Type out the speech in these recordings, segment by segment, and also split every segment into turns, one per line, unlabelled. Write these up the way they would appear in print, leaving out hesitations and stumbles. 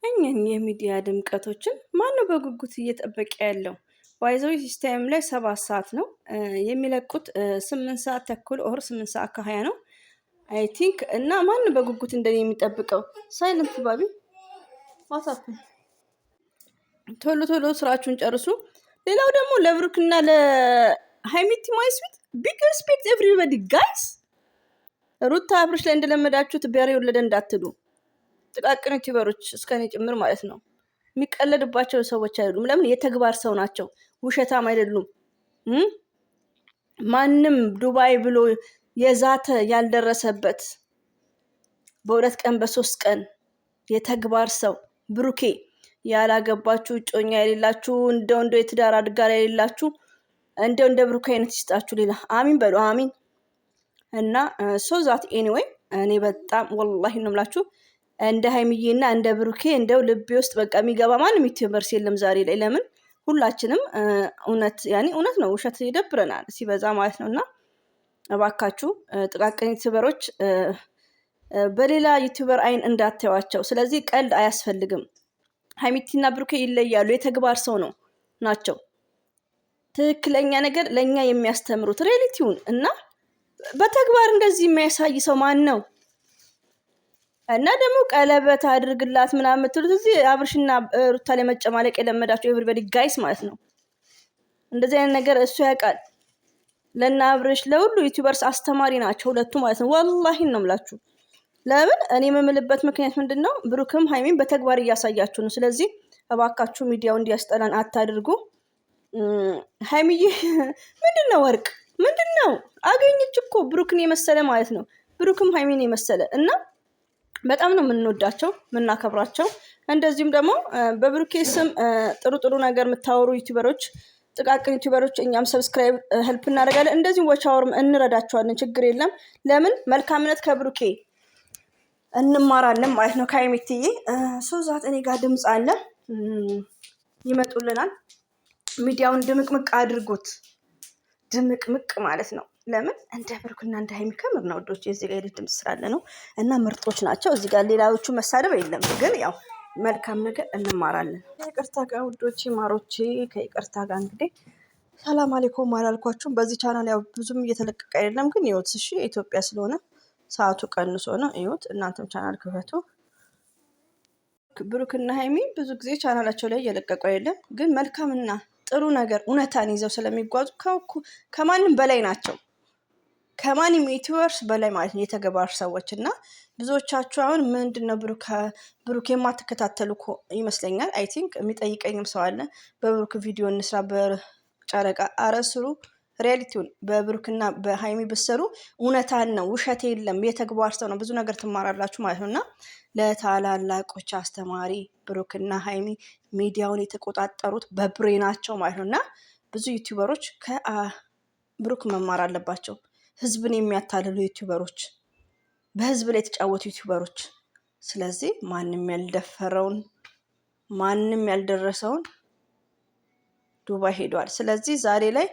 እኛን የሚዲያ ድምቀቶችን ማነው በጉጉት እየጠበቀ ያለው? By the way system ላይ 7 ሰዓት ነው የሚለቁት፣ 8 ሰዓት ተኩል or 8 ሰዓት ከ20 ነው I think። እና ማነው በጉጉት እንደኔ የሚጠብቀው? Silent baby, what's up? ቶሎ ቶሎ ስራችሁን ጨርሱ። ሌላው ደግሞ ለብሩክና ለሀይሚቲ my sweet big respect everybody guys። ሩታ አብርሽ ላይ እንደለመዳችሁት በሬ ወለደ እንዳትሉ፣ ጥቃቅን ዩቲዩበሮች እስከኔ ጭምር ማለት ነው። የሚቀለድባቸው ሰዎች አይደሉም። ለምን? የተግባር ሰው ናቸው፣ ውሸታም አይደሉም። ማንም ዱባይ ብሎ የዛተ ያልደረሰበት በ2 ቀን በ3 ቀን የተግባር ሰው ብሩኬ። ያላገባችሁ፣ እጮኛ የሌላችሁ፣ እንደው እንደው የትዳር አጋር የሌላችሁ እንደው እንደ ብሩኬ አይነት ይስጣችሁ። ሌላ አሚን በሉ፣ አሚን። እና so that anyway እኔ በጣም ወላሂ ነው የምላችሁ እንደ ሀይሚዬና እንደ ብሩኬ እንደው ልቤ ውስጥ በቃ የሚገባ ማንም YouTubers የለም ዛሬ ላይ። ለምን? ሁላችንም እውነት ያኔ እውነት ነው፣ ውሸት ይደብረናል ሲበዛ ማለት ነው። እና እባካችሁ ጥቃቅን ዩቲዩበሮች በሌላ YouTuber አይን እንዳታዩዋቸው። ስለዚህ ቀልድ አያስፈልግም። ሀይሚቲና ብሩኬ ይለያሉ። የተግባር ሰው ነው ናቸው። ትክክለኛ ነገር ለእኛ የሚያስተምሩት reality ውን እና በተግባር እንደዚህ የሚያሳይ ሰው ማን ነው? እና ደግሞ ቀለበት አድርግላት ምናምን የምትሉት እዚህ አብርሽና ሩታ ላይ መጨማለቅ የለመዳቸው everybody guys ማለት ነው። እንደዚህ አይነት ነገር እሱ ያውቃል። ለእነ አብርሽ ለሁሉ YouTubers አስተማሪ ናቸው ሁለቱ ማለት ነው። ወላሂ ነው የምላችሁ። ለምን እኔ የምምልበት ምክንያት ምንድን ነው? ብሩክም ሀይሚን በተግባር እያሳያችሁ ነው። ስለዚህ እባካችሁ ሚዲያው እንዲያስጠላን አታድርጉ። ሀይሚዬ ምንድን ነው፣ ወርቅ ምንድን ነው አገኘች እኮ ብሩክን የመሰለ ማለት ነው። ብሩክም ሀይሚን የመሰለ እና በጣም ነው የምንወዳቸው፣ የምናከብራቸው። እንደዚሁም ደግሞ በብሩኬ ስም ጥሩ ጥሩ ነገር የምታወሩ ዩቲዩበሮች፣ ጥቃቅን ዩቲዩበሮች እኛም subscribe help እናደርጋለን። እንደዚሁም watch hour ም እንረዳቸዋለን። ችግር የለም። ለምን? መልካምነት ከብሩኬ እንማራለን ማለት ነው። ከሀይሚትዬ። So that እኔ ጋር ድምፅ አለ፣ ይመጡልናል። ሚዲያውን ድምቅምቅ አድርጉት፣ ድምቅምቅ ማለት ነው። ለምን? እንደ ብሩክና እንደ ሀይሚ ከምር ነው ወዶች። እዚህ ጋር ድምፅ ስላለ ነው እና ምርጦች ናቸው። እዚህ ጋር ሌላዎቹ መሳደብ የለም፣ ግን ያው መልካም ነገር እንማራለን። ከይቅርታ ጋር ውዶቼ ማሮቼ፣ ከይቅርታ ጋር እንግዲህ ሰላም አሌይኩም አላልኳችሁም። በዚህ ቻናል ያው ብዙም እየተለቀቀ አይደለም፣ ግን ይኸውት እሺ፣ ኢትዮጵያ ስለሆነ ሰዓቱ ቀንሶ ነው። እዩት፣ እናንተም ቻናል ክፈቱ። ብሩክና ሀይሚ ብዙ ጊዜ ቻናላቸው ላይ እየለቀቁ አይደለም፣ ግን መልካምና ጥሩ ነገር እውነታን ይዘው ስለሚጓዙ ከማንም በላይ ናቸው። ከማንም YouTubers በላይ ማለት ነው። የተግባር ሰዎች። እና ብዙዎቻችሁ አሁን ምንድን ነው ብሩክ የማትከታተሉ ይመስለኛል። I think የሚጠይቀኝም ሰው አለ። በብሩክ ቪዲዮ እንስራ፣ በጨረቃ አረስሩ reality ውን በብሩክና በሀይሚ ብትሰሩ እውነታን ነው፣ ውሸት የለም። የተግባር ሰው ነው። ብዙ ነገር ትማራላችሁ ማለት ነው። እና ለታላላቆች አስተማሪ ብሩክና ሀይሚ ሚዲያውን የተቆጣጠሩት በ brain ኣቸው ማለት ነው። እና ብዙ ዩቲዩበሮች ከብሩክ መማር አለባቸው። ህዝብን የሚያታልሉ ዩቲዩበሮች፣ በህዝብ ላይ የተጫወቱ ዩቲዩበሮች። ስለዚህ ማንም ያልደፈረውን፣ ማንም ያልደረሰውን ዱባይ ሄዷል። ስለዚህ ዛሬ ላይ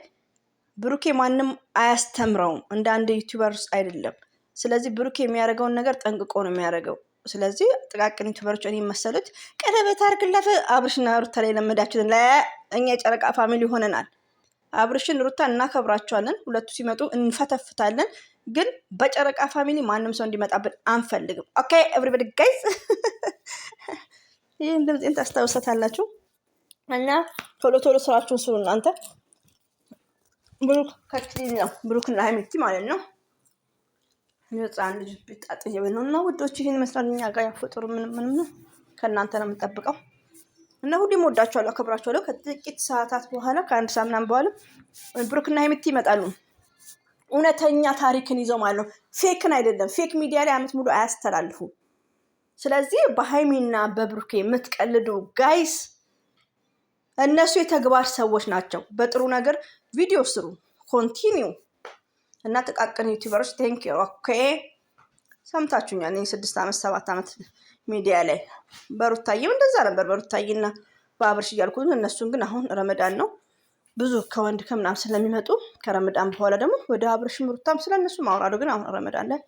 ብሩኬ ማንም አያስተምረውም፣ እንደ አንድ YouTuber አይደለም። ስለዚህ ብሩኬ የሚያደርገውን ነገር ጠንቅቆ ነው የሚያደርገው። ስለዚህ ጥቃቅን ዩቲዩበሮች እኔ መሰሎች ቀለበት አድርግላት አብርሽና ሩታ ላይ የለመዳችሁትን እኛ የጨረቃ family ሆነናል። አብርሽን ሩታ እናከብራቸዋለን። ሁለቱ ሲመጡ እንፈተፍታለን። ግን በጨረቃ family ማንም ሰው እንዲመጣብን አንፈልግም። Okay everybody guys፣ ይህን ድምፄን ታስታውሰታላችሁ። እና ቶሎ ቶሎ ስራችሁን ስሩ እናንተ። ብሩክ ከክሊል ነው፣ ብሩክና ሀይሚቲ ማለት ነው። ህፃን ልጅ ቢጣጥ ነው። እና ውዶች ይህን ይመስላል። እኛ ጋር ያፈጥሩ ምንም ምንም ነው፣ ከእናንተ ነው የምንጠብቀው። እና ሁሌም ወዳችኋለሁ፣ አከብራችኋለሁ። ከጥቂት ሰዓታት በኋላ፣ ከአንድ ሳምናም በኋላ ብሩክና ሀይሚቲ ይመጣሉ። እውነተኛ ታሪክን ይዘው ማለት ነው። Fake ን አይደለም። Fake ሚዲያ ላይ አመት ሙሉ አያስተላልፉም። ስለዚህ በሀይሚና በብሩኬ የምትቀልዱ guys፣ እነሱ የተግባር ሰዎች ናቸው። በጥሩ ነገር ቪዲዮ ስሩ፣ continue። እና ጥቃቅን ዩቲዩበሮች thank you, okay። ሰምታችሁኛል። እኔ 6 ዓመት 7 ዓመት ሚዲያ ላይ በሩታዬም እንደዛ ነበር። በሩታዬና በአብርሽ እያልኩ እነሱን ግን አሁን ረመዳን ነው፣ ብዙ ከወንድ ከምናምን ስለሚመጡ ከረመዳን በኋላ ደግሞ ወደ አብርሽም ሩታም ስለእነሱ ማውራለሁ። ግን አሁን ረመዳን ላይ